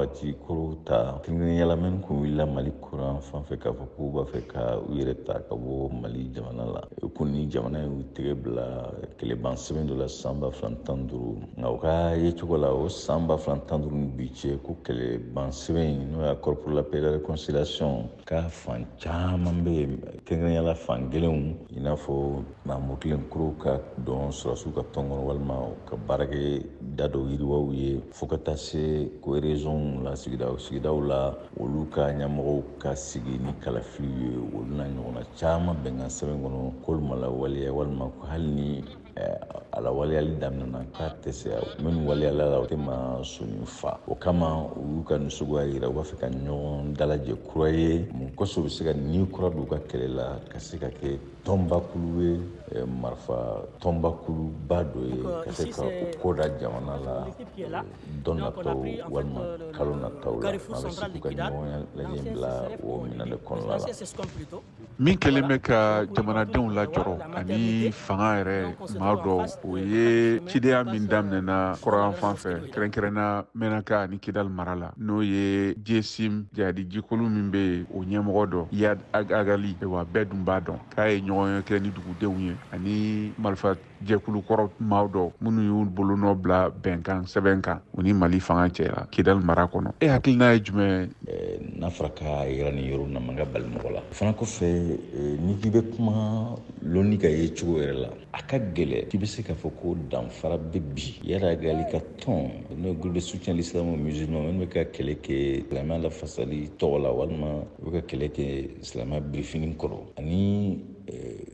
wagati kɔrɔw ta, kɛrɛnkɛrɛnnenya la minnu kun wulila Mali kɔrɔn fan fɛ k'a fɔ k'u b'a fɛ ka u yɛrɛ ta ka bɔ Mali jamana la. U kun ni jamana y'u tɛgɛ bila kɛlɛban sɛbɛn dɔ la san 2015, nka u ka yecogo la, o san 2015 ni bi cɛ, ko kɛlɛban sɛbɛn in, n'o ye Accord pour la paix et la réconciliation, ka fan caman bɛ yen, kɛrɛnkɛrɛnnenya la fan gɛlɛnw, i n'a fɔ maa kelen kuru ka don sɔrɔdasiw ka tɔn kɔnɔ walima ka baarakɛ da dɔw yiriwaw ye, fo ka taa se ko région la, sigidaw la, olu ka ɲɛmɔgɔw ka sigi ni kalafiliw ye, olu n'a ɲɔgɔnna caman bɛnkan sɛbɛn kɔnɔ, k'olu ma lawaleya, walima ko hali ni a lawaleyali daminɛna, k'a tɛ se minnu waleyala la, o tɛ maa sɔnni fa. O kama, u y'u ka nisɔngoya yira, u b'a fɛ ka ɲɔgɔn dalajɛ kura ye mun kosɔn u bɛ se ka ni kura don u ka kɛlɛ la, ka se ka kɛ tɔnbakulu ye, marifa tɔnbakuluba dɔ ye, ka se ka o ko da jamana la don nataw walima kalo nataw la. A bɛ se k'u ka ɲɔgɔn lajɛ bila o minɛn de kɔnɔna la. Min kɛlen bɛ ka jamanadenw lajɔrɔ ani fanga yɛrɛ maa dɔw, o ye cidenya min daminɛna kɔrɔyan fan fɛ, kɛrɛnkɛrɛnna Mɛnaka ani Kidal mara la, n'o ye GSIM jihadi jikulu min bɛ yen, o ɲɛmɔgɔ dɔ Iyad Ag Agali. Wa bɛɛ dun b'a dɔn k'a ye ɲɔgɔn kɛ ni dugudenw ye ani marifa jɛkulu kɔrɔ maaw dɔ minnu y'u bolonɔ bila bɛnkan sɛbɛn kan u ni Mali fanga cɛla Kidal mara kɔnɔ. E hakilina ye jumɛn? N'a fɔra k'a yira nin yɔrɔ na, man ka bali mɔgɔ la. O fana kɔfɛ, n'i k'i bɛ kuma lɔnni ka ye cogo yɛrɛ la, a ka gɛlɛ k'i bɛ se k'a fɔ ko danfara bɛ bi Iyad Ag Ghali ka tɔn, n'o ye Groupe de soutien à l'islam musulman, minnu bɛ ka kɛlɛ kɛ silamɛya lafasali tɔgɔ la, walima u bɛ ka kɛlɛ kɛ silamɛya birifini kɔrɔ, ani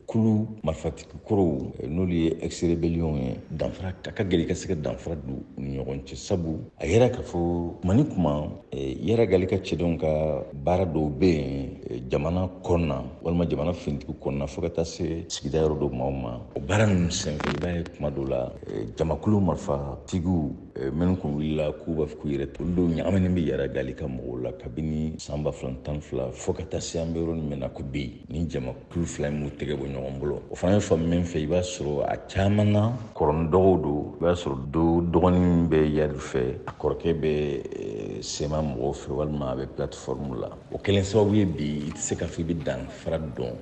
kulu marifatigi kɔrɔw, n'olu ye ex-rébellion ye, danfara a ka gɛlɛ i ka se ka danfara don u ni ɲɔgɔn cɛ, sabu a yɛrɛ k'a fɔ kuma ni kuma, Iyad Ag Ghali ka cɛdenw ka baara dɔw bɛ yen jamana kɔnɔna walima jamana finitigiw kɔnɔna, fo ka taa se sigida yɔrɔ dɔw maaw ma. O baara ninnu senfɛ, i b'a ye kuma dɔw la, jamakulu marifatigiw minnu kun wulila k'u b'a fɛ k'u yɛrɛ, olu dɔw ɲagaminen bɛ Iyad Ag Ghali ka mɔgɔw la kabini san 2012 fo ka taa se an bɛ yɔrɔ min na ko bi, ni jamakulu fila in m'u tɛgɛ bɔ ɲɔgɔn bolo. O fana bɛ faamu min fɛ, i b'a sɔrɔ a caman na kɔrɔni dɔgɔw don. I b'a sɔrɔ do dɔgɔnin bɛ Iyad fɛ, a kɔrɔkɛ bɛ CMA mɔgɔw fɛ, walima a bɛ plateforme la. O kɛlen sababu ye bi, i tɛ se k'a fɔ i bɛ danfara dɔn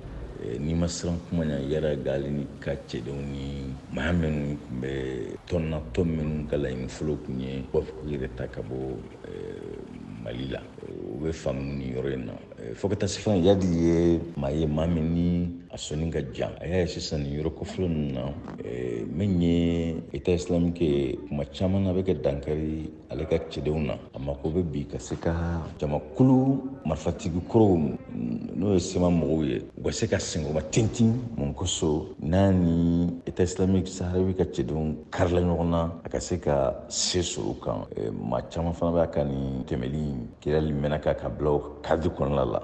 n'i ma siran kuma ɲɛ Iyad Ag Ghali ni ka cɛdenw ni maa minnu tun bɛ tɔn na, tɔn minnu ka laɲini fɔlɔ tun ye u b'a fɔ k'u yɛrɛ ta ka bɔ Mali la. O bɛ faamu nin yɔrɔ in na. Fo ka taa se fana, Iyad ye maa ye, maa min ni a sɔnni ka jan. A y'a ye sisan nin yɔrɔ kɔfɛla ninnu na, min ye État islamique ye, kuma caman na a bɛ kɛ dankari ale ka cɛdenw na. A mako bɛ bi ka se ka jamakulu marifatigi kɔrɔw, n'o ye CMA mɔgɔw ye, u ka se ka senkɔrɔma tintin. Mun kosɔn n'a ni État islamique saharawi ka cɛdenw karila ɲɔgɔn na, a ka se ka se sɔrɔ u kan. Maa caman fana b'a ka nin tɛmɛli Kidali Mɛnaka ka bila o cadre kɔnɔna la.